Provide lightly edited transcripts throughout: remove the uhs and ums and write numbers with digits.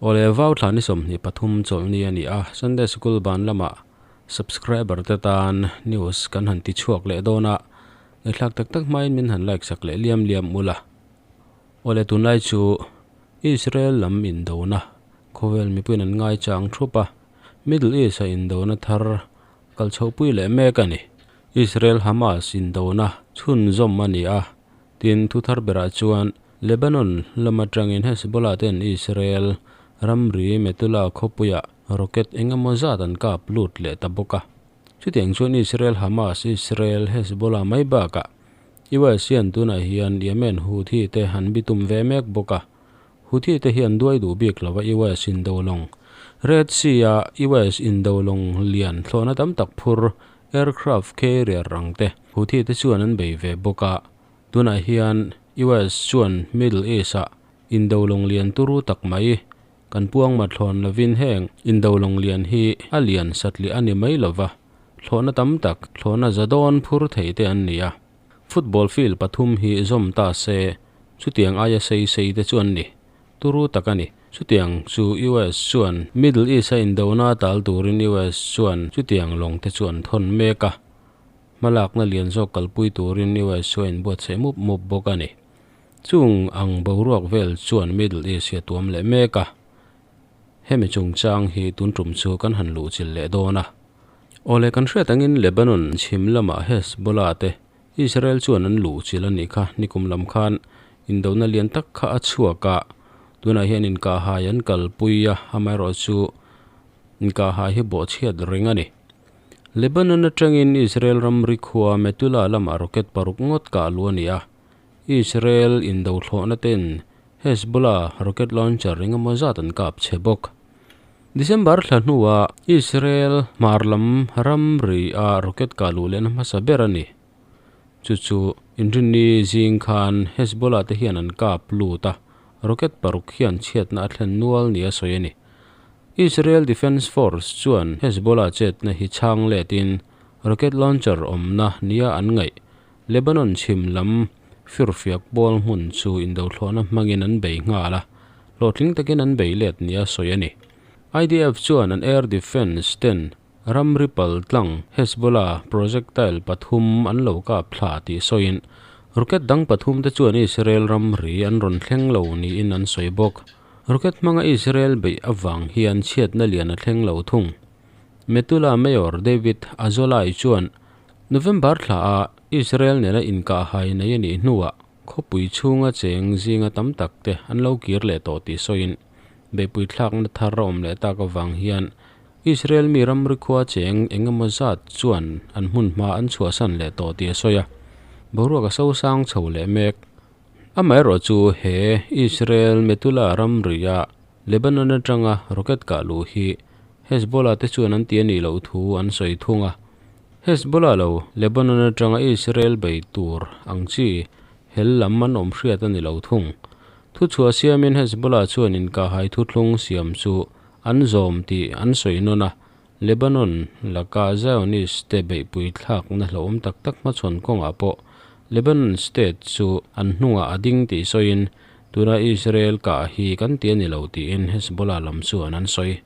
Awle vau thla ni 23 chawlhni a ni a, Sunday Sikul ban lamah subscriber te tan news kan han ti chhuak leh dawn a, ngaihthlak tak tak hmain min han like sak leh liam liam ula. Awle tunlai chu Israel lam indona khawvel mipuiin an ngaichang thup a, Middle East a indona thar kal chhohpui leh mek a ni. Israel Hamas indona chhunzawm a ni a, tin thu thar berah chuan Lebanon lam atangin Hezbollah ten Israel ramri Metula khawpuiah rocket eng emaw zat an kap lut leh ta bawk a. Chutiang chuan Israel Hamas, Israel Hezbollah mai bakah US hian tunah hian Yemen Houthi te an bitum ve mek bawk a. Houthi te hi an duai duh bik lo a US indo lawng Red Sea a US indo lawng lian thlawhna tam tak phur aircraft carrier ang te Houthi te chuan an bei ve bawk a. Tunah hian US chuan Middle East-ah indo lawng lian turu tak mai kan puang mathlawn lovin heng indo lawng lian hi a lian satliah a ni mai lova, thlawhna tam tak, thlawhna za dawn phur thei te an ni a. Football field pathum hi zawm ta se chutiang aia sei sei te chu an ni. Turu tak a ni. Chutiang chu US chuan Middle East-a indona tal turin US chuan chutiang lawng te chu an thawn mek a. Hmalakna lian zawk kalpui turin US chu a inbuatsaih mup mup bawk a ni. Chung ang boruak vel chuan Middle East hi a tuam leh mek a. Hemi chungchang hi tun tum chu kan han luhchilh leh dawn a. Awle kan hriat angin Lebanon chhim lamah Hezbollah te Israel chuan an luhchilh a nih kha. Nikum lam khan indona lian tak kha a chhuak a, tunah hian inkahhai an kalpui a, amaherawhchu inkahhai hi bawhchhiat reng a ni. Lebanon atangin Israel ramri khua Metula lamah rocket paruk ngawt kah luh a ni a, Israel indo thlawhna ten Hezbollah rocket launcher engemaw zat an kap che bawk. December thla hnuah Israel hmar lam ramri ah rocket kah luh lehna hmasa ber a ni. Chu chu Inrinni zing khan Hezbollah te hian an kap lut a, rocket paruk hian chhiatna a thlen nual nia sawi a ni. Israel Defense Force chuan Hezbollah chetna hi chhang letin rocket launcher awmna nia an ngaih Lebanon chhim lam firfiak pawl hmun chu indothlawhna hmangin an bei nghal a, hlawhtling takin an bei let nia sawi a ni. IDF chuan an air defense ten ramri pal tlang Hezbollah projectile pathum an lo kap thla tih sawiin rocket dang pathum te chuan Israel ramri an rawn thleng lo niin an sawi bawk. Rocket hmanga Israel beih avang hian chhiatna lian a thleng lo thung. Metula Mayor David Azolai chuan November thlaah Israel nena inkahhai nei a nih hnuah khawpui chhunga cheng zinga tam tak te an lo kir leh tawh tih sawiin beihpui thlakna thar a awm leh tak avang hian Israel mi ramri khua cheng eng emaw zat chuan an hmunhma an chhuahsan leh tawh tih a sawi a. Boruak a sosang chho leh mek. Amaherawh chu he Israel Metula ramria Lebanon atanga rocket kah luh hi Hezbollah te chuan an ti a nih loh thu an sawi thung a. Hezbollah lo Lebanon atanga Israel bei tur ang chi hel lam an awm hriat a ni lo thung. Thuchhuah siamin Hezbollah chuan inkahhai thuthlung siam chu an zawm tih an sawi nawn a, Lebanon laka Zionist te beihpui thlakna hlauhawm tak tak hmachhawn kawngah pawh Lebanon state chu an hnungah a ding tih sawiin tuna Israel kah hi kan ti a ni lo tiin Hezbollah lam chuan an sawi.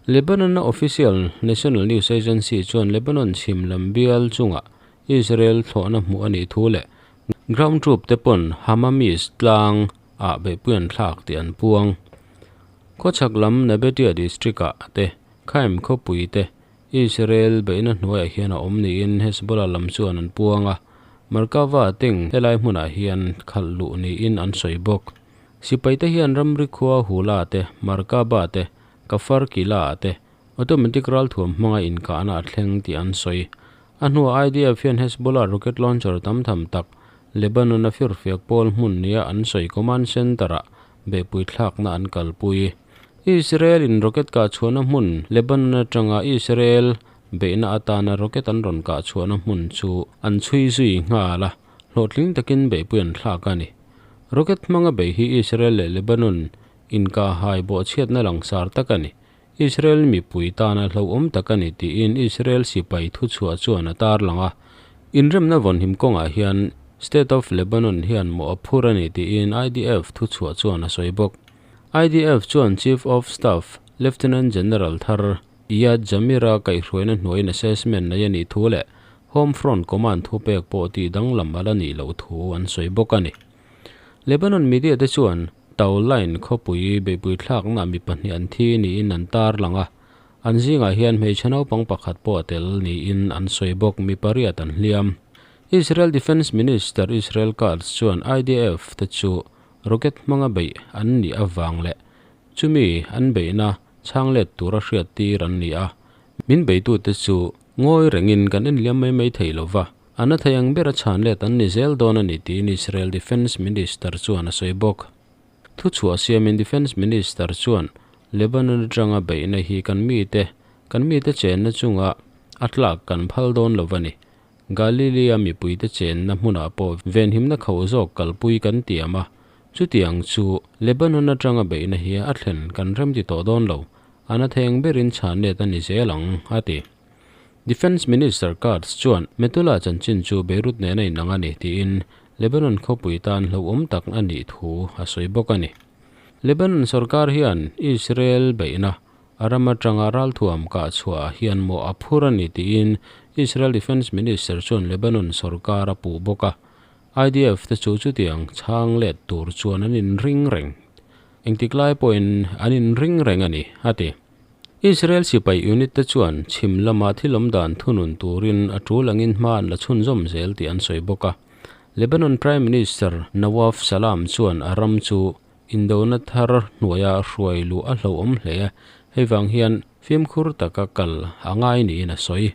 Lebanon-a official National News Agency chuan Lebanon chhim lam bial chungah Israel thlawhna hmuh a nih thu leh ground troop te pawn Hamamis tlang ah beihpui an thlak tih an puang. Khawchhak lam Nabetia district-ah te Khaim khawpui te Israel beihna hnuaiah hian a awm niin Hezbollah lam chuan an puang a, Merkava teng helai hmunah hian khalh luh niin an sawi bawk. Sipaite hian ramri khua Hula te, Merkaba te, Kafar Kila te automatic ralthuam hmanga inkahna a thleng tih an sawi. A hnuah IDF hian Hezbollah rocket launcher tam tham tak Lebanon-a firfiak pawl hmun nia an sawi command center-ah beihpui thlakna an kalpui. Israel-in rocket kah chhuahna hmun Lebanon atanga Israel beihna atana rocket an rawn kah chhuahna hmun chu an chhui zui nghal a, hlawhtling takin beihpui an thlak a ni. Rocket hmanga beih hi Israel leh Lebanon inkahhai bawhchhiatna langsar tak a ni. Israel mipui tana hlauhawm tak a ni tiin Israel sipai thuchhuah chuan a tarlang a. Inremna vawnhim kawngah hian State of Lebanon hian mawh a phur a ni tiin IDF thuchhuah chuan a sawi bawk. IDF chuan Chief of Staff Lieutenant General thar Iyad Zamir-a kaihhruaina hnuaiin assessment nei a nih thu leh Home Front Command thupek pawh tih danglam a la nih loh thu an sawi bawk a ni. Lebanon media te chuan Tauline khawpui beihpui thlakna mi pahnih an thi niin an tarlang a, an zingah hian hmeichhe naupang pakhat pawh a tel niin an sawi bawk. Mi pariat an hliam. Israel Defence Minister Israel Katz chuan IDF te chu rocket hmanga beih an nih avang leh chumi an beihna chhang let tura hriat tir an ni a, min beitute chu ngawi rengin kan enliam mai mai thei lo va, a na thei ang bera chhan let an ni zel dawn a ni tiin Israel Defence Minister chuan a sawi bawk. Thuchhuah siamin Defence Minister chuan Lebanon atanga beihna hi kan mite, kan mite chenna chunga a tlak kan phal dawn lo va ni. Galilea mipuite chenna hmunah pawh venhimna kho zawk kalpui kan tiam a, chutiang chu Lebanon atanga beihna hi a thlen kan remti tawh dawn lo, a na theng berin chhan let a ni zel ang, a ti. Defence Minister Katz chuan Metula chanchin chu Beirut nena inang a ni tiin Lebanon khawpui tan hlauhawm tak a nih thu a sawi bawk a ni. Lebanon sorkar hian Israel beihna A ram atanga ralthuam kah chhuah hian mawh a phur a ni tiin Israel Defence Minister chuan Lebanon sorkar a puh bawk a. IDF te chu chutiang chhang let tur chuan an inring reng. Engtik lai pawhin an inring reng a ni, a ti. Israel sipai unit te chuan chhim lama thil awm dan thunun turin a tul angin hma an la chhunzawm zel tih an sawi bawk a. Lebanon Prime Minister Nawaf Salam chuan a ram chu Indona thar hnuaia hruai luh a hlauhawm hle a, hei vang hian fimkhur taka kal a ngai niin a sawi.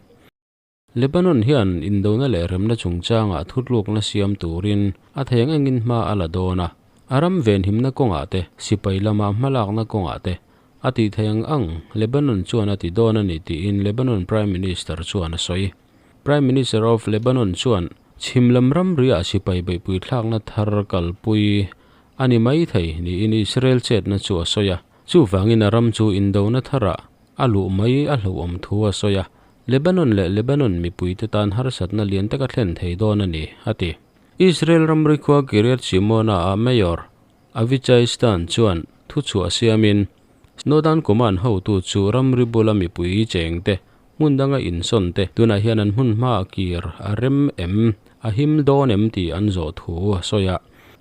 Lebanon hian indona leh remna chungchangah thutlukna siam turin a thei ang engin hma a la dawn a, a ram venhimna kawngah te, sipai lama hmalakna kawngah te a tih theih ang ang Lebanon chuan a ti dawn a ni tiin Lebanon Prime Minister chuan a sawi. Prime Minister of Lebanon chuan chhim lam ramriah sipai beihpui thlakna thar kalpui a ni mai thei niin Israel chetna chu a sawi a. Chuvangin a ram chu indona tharah a luh mai a hlauhawm thu a sawi a, Lebanon leh Lebanon mipuite tan harsatna lian tak a thlen thei dawn a ni, a ti. Israel ramri khua Kiryat Shimona-ah Mayor Avichai Stern chuan thuchhuah siamin, Northern Command hotu chu ramri bula mipui chengte hmun danga insawn te tunah hian an hmun hmaah kir a rem em, a him dawn em tih an zawh thu a sawi a.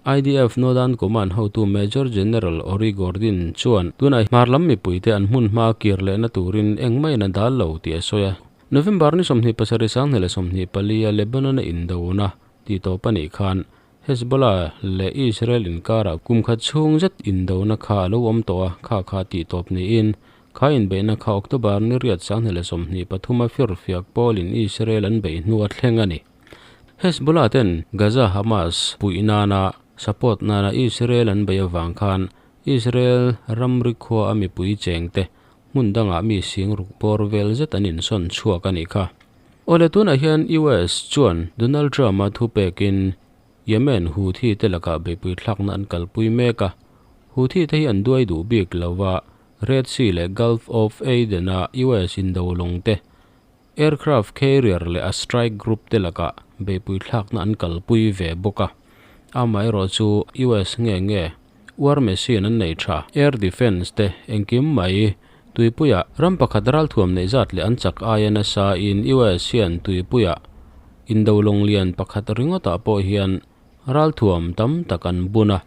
IDF Northern Command hotu Major General Ori Gordin chuan tunah hmar lam mipuite an hmun hmaa kir lehna turin engmah in a dal lo tih a sawi a. November ni 27 2024 a Lebanon-a indona tih tawp a nih khan Hezbollah leh Israel inkarah kum khat chhung zet indona kha a lo awm tawh a, kha kha tih tawp niin kha inbeihna kha October ni riat 2023 a firfiak pawlin Israel an beih hnu a thleng a ni. Hezbollah ten Gaza Hamas puih nana support nana Israel an beih avang khan Israel ramri khua a mipui chengte hmun dangah mi sing ruk bawr vel zet an insawn chhuak a nih kha. Awle tunah hian US chuan Donald Trump-a thupekin Yemen Houthi te lakah beihpui thlakna an kalpui mek a. Houthi te hi an duai duh bik lo va, Red Sea leh Gulf of Aden-a US indo lawng te, aircraft carrier leh a strike group te lakah beihpui thlakna an kalpui ve bawk a. Amaherawh chu US nge nge War machine an nei tha, air defence te engkim mai. Tuipuiah ram pakhat ralthuam neih zat leh an chak aia nasa in US hian tuipuiah indo lawng lian pakhat ringawtah pawh hian ralthuam tam tak an bun a.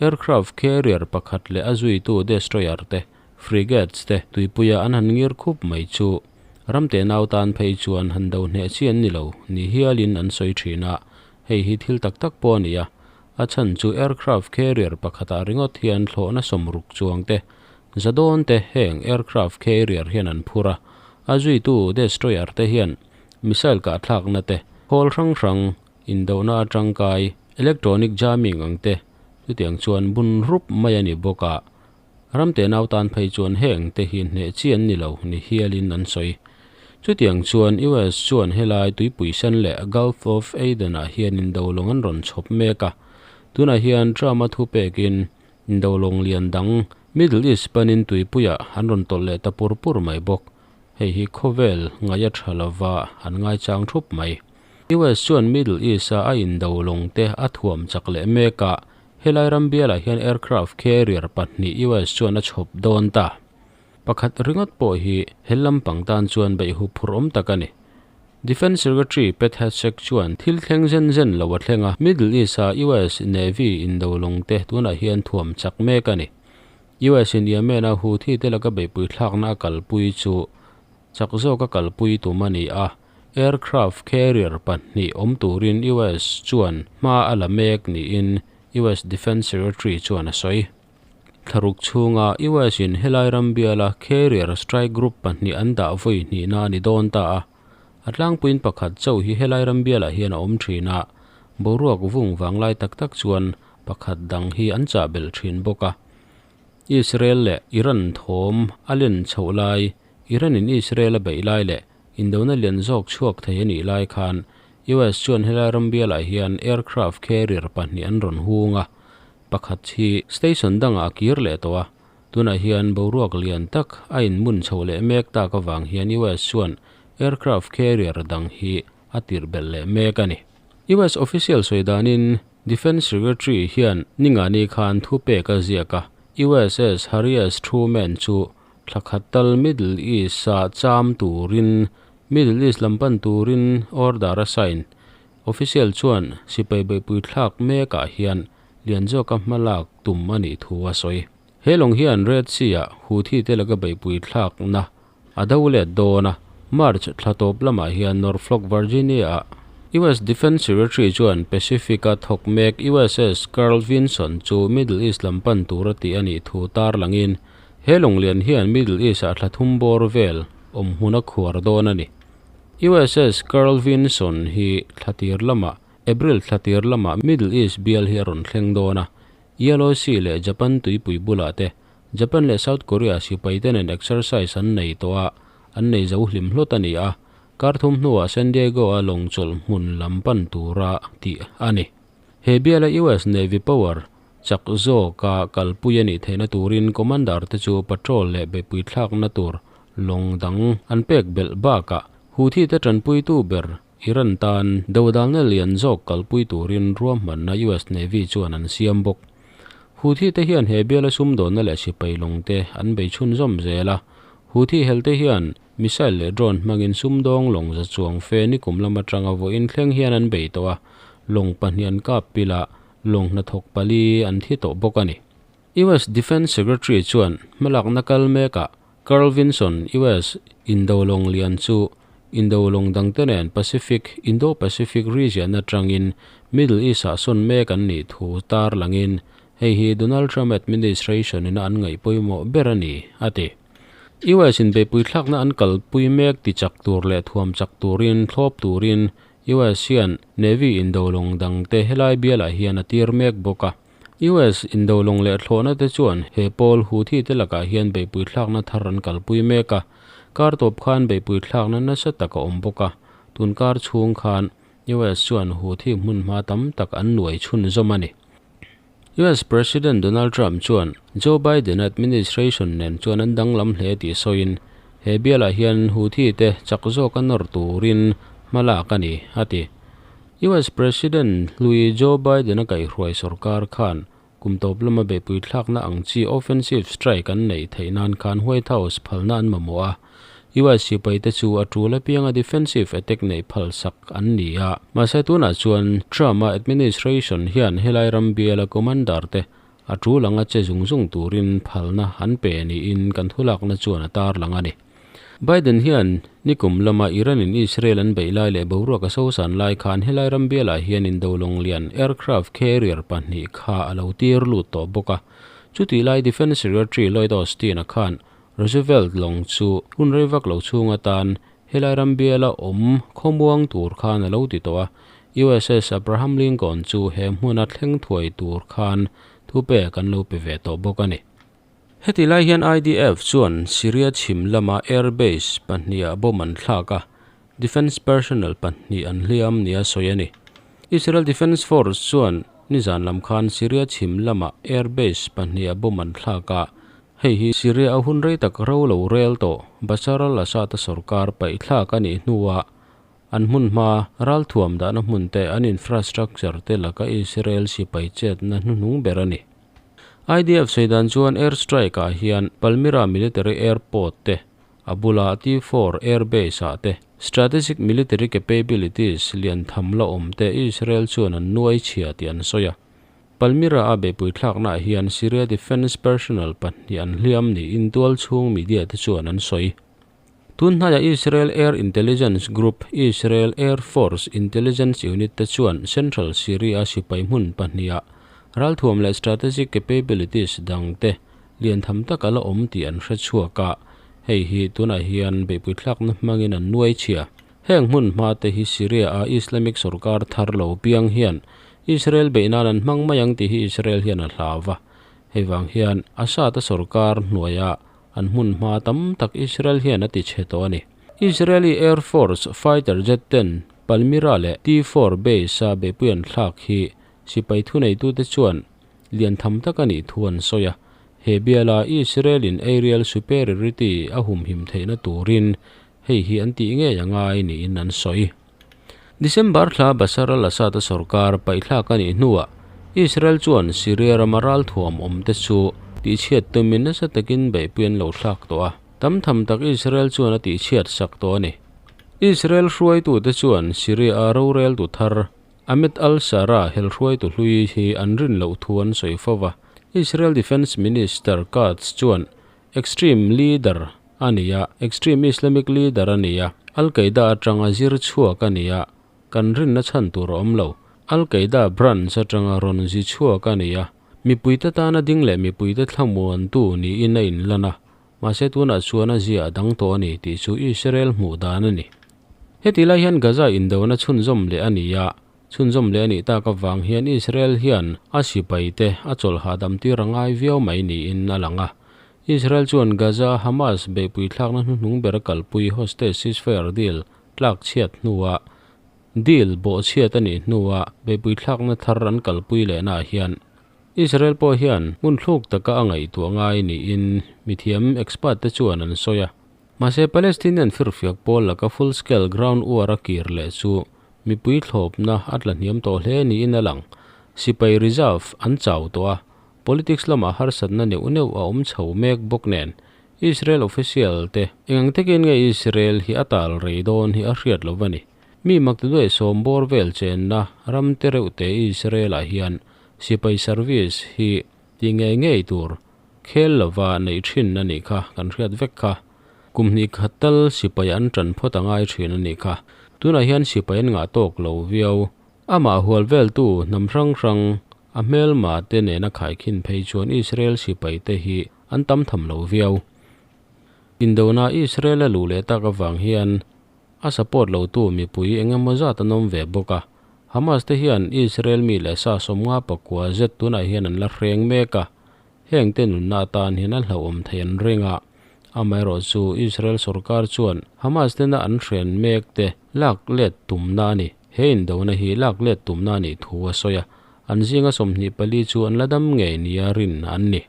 Aircraft carrier pakhat leh a zuitu destroyer te, frigates te tuipuiah an han ngir khup mai chu ram tenau tan phei chuan han do hneh chi an ni lo ni hialin an sawi thin a, hei hi thil tak tak pawh a ni a. A chhan chu aircraft carrier pakhatah ringawt hian thlawhna sawmruk chuang te, za dawn te heng aircraft carrier hian an phur a, a zuitu destroyer te hian missile kahthlakna te, khawl hrang hrang, indohna atangkai, electronic jamming ang te chutiang chuan bun rup mai a ni bawk a, ram tenau tan phei chuan heng te hi hneh chi an ni lo ni hialin an sawi. Chutiang chuan US chuan helai tuipui sen leh Gulf of Aden-ah hian indolawng an rawn chhawp mek a. Tunah hian Trump-a thupekin indolawng lian dang Middle East panin tuipuiah an rawn tawlh leh ta pur pur mai bawk. Hei hi khawvel ngaih a tha lova an ngaichang thup mai. US chuan Middle East-a a indolawng te a thuam chak leh mek a. Helai ram bialah hian aircraft carrier pahnih US chuan a chhawp dawn ta. Pakhat ringawt pawh hi hel lampang tan chuan beih huphurh awm tak a ni. Defence Secretary Pete Hegseth chuan thil thleng zen zen lo a thleng a, Middle East-a US Navy indolawng te tunah hian thuam chak mek a ni. US in Yemen-a Houthi te laka beihpui thlakna a kalpui chu chak zawka kalpui tum a ni a, aircraft carrier pahnih awm turin US chuan hma a la mek niin US Defence Secretary chuan a sawi. Thlaruk chhunga US in helai ram biala carrier strike group pahnih an dah vawi hnihna a ni dawn ta a, a tlangpuiin pakhat chauh hi helai ram bialah hian a awm thin a, boruak vung vanglai tak tak chuan pakhat dang hi an chah belh thin bawk a. Israel leh Iran thawm a len chhoh lai, Iran in Israel a beih lai leh indona lian zawk chhuak thei a nih lai khan US chuan helai ram bialah hian aircraft carrier pahnih an rawn hung a, pakhat hi station dangah a kir leh tawh a, tunah hian boruak lian tak a inmun chhoh leh mek tak avang hian US chuan aircraft carrier dang hi a tirh belh leh mek a ni. US official sawi danin Defence Secretary hian ningani khan thupek a ziak a, USS Harry S Truman chu thla khat tal Middle East-a cham turin Middle East lam pan turin order a sign. Official chuan sipai beihpui thlak mekah hian lian zawka hmalak tum a nih thu a sawi. He lawng hian Red Sea-ah Houthi te laka beihpui thlakna a do let dawn a, March thla tawp lamah hian Norfolk, Virginia-ah US Defence Secretary chuan Pacific-a thawk mek USS Carl Vinson chu Middle East lam pan tur a tih a nih thu tarlangin he lawng lian hian Middle East-ah thla thum bawr vel awm hmun a khuar dawn a ni. USS Carl Vinson hi thla tir lamah, April thla tir lamah Middle East bial hi a rawn thleng dawn a, Yellow Sea leh Japan tuipui bulah te, Japan leh South Korea sipai te nen exercise an nei tawh a, an nei zo hlim hlawt a ni a, kar thum hnuah San Diego-a lawng chawlh hmun lam pan tura tih a ni. He biala US Navy power chak zawka kalpui a nih theihna turin commander te chu patrol leh beihpui thlakna tur lawng dang an pek belh bakah Houthi te tanpuitu ber Iran tan dodalna lian zawk kalpui turin ruahmanna US Navy chuan an siam bawk. Houthi te hian he biala sumdawnna leh sipai lawng te an bei chhunzawm zel a, Houthi hel te hian missile leh drone hmangin sumdawng lawng za chuang fe nikum lam atanga vawiin thleng hian an bei tawh a, lawng pahnih an kap pil a, lawng hnathawk pali an thi tawh bawk a ni. US Defence Secretary chuan hmalakna kal mekah Carl Vinson, US Indo lawng lian chu Indo lawng dangte nen Pacific, Indo-Pacific region atangin Middle East-ah sawn mek an nih thu tarlangin hei hi Donald Trump administration ina an ngaih pawimawh ber a ni, a ti. US in beihpui thlakna an kalpui mek ti chak tur leh thuam chak turin thlawp turin US hian Navy Indo lawng dangte helai bialah hian a tir mek bawk a. US indolawng leh thlawhna te chuan he pawl Houthi te lakah hian beihpui thlakna thar an kalpui mek a. Kar tawp khan beihpui thlakna nasa tak a awm bawk a. Tun kar chhung khan US chuan Houthi hmunhma tam tak an nuai chhunzawm a ni. US President Donald Trump chuan Joe Biden administration nen chuan an danglam hle tih sawiin he bialah hian Houthi te chak zawka nawr turin hmalak a ni, a ti. US President hlui Joe Biden-a kaihhruai sorkar khan kum tawp lama beihpui thlakna ang chi offensive strike an neih theih nan khan White House phalna an mamawh a. US sipaite chu a tul apianga defensive attack neih phalsak an ni a. Mahse tunah chuan Trump-a administration hian helai ram biala commander te a tul anga che zung zung turin phalna an pe niin kan thulakna chuan a tarlang a ni. Biden hian nikum lama Iran in Israel an beih lai leh boruak a sosan lai khan helai ram bialah hian indolawng lian aircraft carrier pahnih kha a lo tir lut tawh bawk a. Chutih lai Defence Secretary Lloyd Austin-a khan Roosevelt lawng chu hun rei vak lo chhung atan helai ram biala awm khawmuang tur khan a lo ti tawh a. USS Abraham Lincoln chu he hmuna thleng thuai tur khan thupek an lo pe ve tawh bawk a ni. Heti lai hian IDF chuan Syria chhim lama air base pahniha bomb an thlak a, defence personnel pahnih an hliam nia sawi a ni. Israel Defence Force chuan nizan lam khan Syria chhim lama air base pahniha bomb an thlak a, hei hi Syria a hun rei tak ro lo rel tawh Bashar al-Assad-a sorkar paih thlak a nih hnuah. An hmunhma, ralthuam dahna hmun te, an infrastructure te laka Israel sipai chetna hnuhnung ber a ni. IDF sawi dan chuan air strike ah hian Palmyra military airport te, a bula T-four air base ah te strategic military capabilities lian tham la awm te Israel chuan an nuai chhia tih an sawi a. Palmyra a beihpui thlakna ah hian Syria defence personnel pahnih an hliam niin tualchhung media te chuan an sawi. Tun hnaiah Israel Air Intelligence Group, Israel Air Force Intelligence Unit te chuan Central Syria sipai hmun pahniha ralthuam leh strategic capabilities dangte lian tham tak a la awm tih an hre chhuak a, hei hi tunah hian beihpui thlakna hmangin an nuai chhia. Heng hmun hma te hi Syria-a Islamic sorkar thar lo piang hian Israel beih nan an hmang mai ang tih hi Israel hian a hlau va, hei vang hian Assad-a sorkar hnuaiah An hmun hma tam tak Israel hian a ti chhe tawh a ni. Israeli Air Force fighter jet ten Palmyra leh T-four base a beihpui an thlak hi sipai thuneitute chuan lian tham tak a nih thu an sawi a. He biala Israel in aerial superiority a humhim theihna turin hei hi an tih ngei a ngai niin an sawi. December thla Bashar al-Assad-a sorkar paihthlak a nih hnuah Israel chuan Syria rama ralthuam awmte chu tihchhiat tumin nasa takin beihpui an lo thlak tawh a, tam tham tak Israel chuan a tihchhiat sak tawh a ni. Israel hruaitute chuan Syria-a roreltu thar Ahmed al-Sharaa helhruaitu hlui hi an rin loh thu an sawi fo va, Israel Defence Minister Katz chuan Extreme leader a ni a, Extreme Islamic leader a ni a, Al Qaeda atanga zir chhuak a ni a, kan rinna chhan tur a awm lo. Al Qaeda branch atanga rawn zi chhuak a ni a, mipuite tana ding leh mipuite thlamuantu niin a inlan a, mahse tunah chuan a zia a dang tawh a ni tih chu Israel hmuh dan a ni. Heti lai hian Gaza indona chhunzawm leh a ni a, Chhunzawm leh a nih tak avang hian Israel hian a sipaite a chawlh hahdam tir a ngai viau mai niin a lang a. Israel chuan Gaza Hamas beihpui thlakna hnuhnung ber kalpui hostage ceasefire deal tlak chhiat hnua deal bawhchhiat a nih hnua beihpui thlakna thar an kalpui lehnaah hian Israel pawh hian hmun thluk taka a ngaihtuah ngai niin mithiam expert te chuan an sawi a. Mahse Palestinian firfiak pawl laka full scale ground war a kir leh chu Mipui thlawpna a tla hniam tawh hle niin a lang. Sipai reserve an chau tawh a, politics lamah harsatna neuh neuh a awm chho mek bawk nen. Israel official te eng ang takin nge Israel hi a tal rei dawn hi a hriat lo va ni. Mi maktaduai sawm bawr vel chenna ram te reuh te Israel ah hian sipai service hi ti ngei ngei tur khel lova neih thin a nih kha kan hriat vek kha. Kum hnih khat tal sipai an tan phawt a ngai thin a nih kha. Tunah hian sipai an ngah tawk lo viau. Amah hual veltu hnam hrang hrang a hmelma te nena khaikhin phei chuan Israel sipai te hi an tam tham lo viau. Indona Israel a luh leh tak avang hian a support lotu mipui eng emaw zat an awm ve bawk a. Hamas te hian Israel mi leh sa sawmnga pakua zet tunah hian an la hreng mek a. Heng te nunna atan hian a hlauhawm thei an ring a, amaherawhchu Israel sorkar chuan Hamas tena an hren mek te lak let tumna a ni. He indona hi lak let tumna a nih thu a sawi a, an zinga 24 chu an la dam ngei nia rin an ni.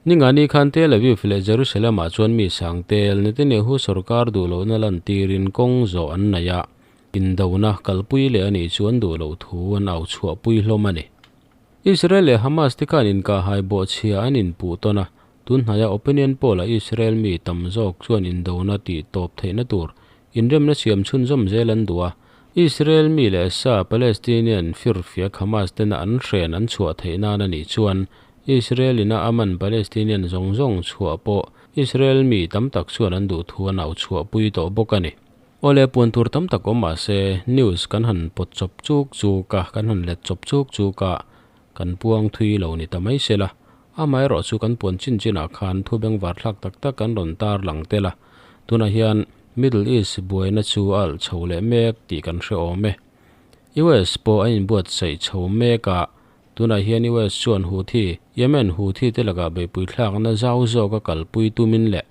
Ningani khan Tel Aviv leh Jerusalem ah chuan mi sang tel Netanyahu sorkar duh lohna lantirin kawng zawh an nei a, indona kalpui leh a nih chu an duh loh thu an au chhuahpui hlawm a ni. Israel leh Hamas te khan inkahhai bawhchhia an inpuh tawn a, tun hnaia opinion poll-ah Israel mi tam zawk chuan indona tih tawp theihna tur inremna siam chhunzawm zel an duh a. Israel mi leh sa Palestinian firfiak Hamas tena an hren an chhuah theih nan a nih chuan Israel ina a man Palestinian zawng zawng chhuah pawh Israel mi tam tak chuan an duh thu an au chhuahpui tawh bawk a ni. Awle puan tur tam tak awm mahse news kan han pawt chawp chuk chuk a, kan han let chawp chuk chuk a, kan puang thui lo ni ta mai sela. Amaherawh chu kan puan chin chinah khan thu bengvar thlak tak tak kan rawn tar lang tel a. Tunah hian Middle East buaina chu a alh chho leh mek tih kan hre awm e. US pawh a inbuatsaih chho mek a, tunah hian US chuan Houthi, Yemen Houthi te lakah beihpui thlakna zau zawk a kalpui tumin leh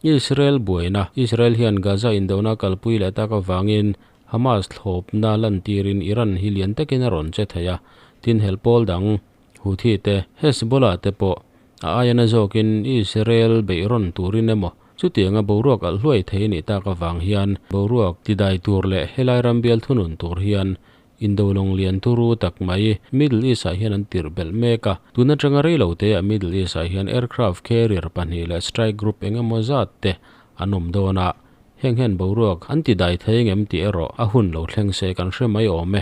Israel buaina, Israel hian Gaza indona kalpui leh tak avangin Hamas thlawpna lantirin Iran hi lian takin a rawn che thei a, tin hel pawl dang, Houthi te, Hezbollah te pawh a aiana zawkin Israel beih rawn turin emaw Chutianga boruak alh hluai thei anih tak avang hian boruak tidai tur leh helai ram bial thunun tur hian Indo lawng lian turu tak mai Middle East ah hian an tirh belh mek a. Tun atanga rei lo te ah Middle East ah hian aircraft carrier pahnih leh strike group eng emaw zat te an awm dawn a. Heng hian boruak an ti dai thei engem tih erawh a hun lo thleng se kan hre mai awm e.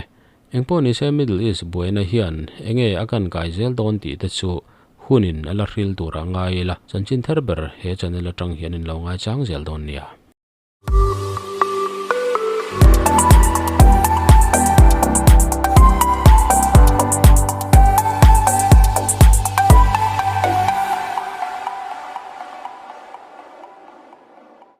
Engpawh nise Middle East buaina hian enge a kan kai zel dawn tih te chu hunin a la hril turah ngai ila. Chanchin thar ber he channel atang hian in lo ngaichang zel dawn nia.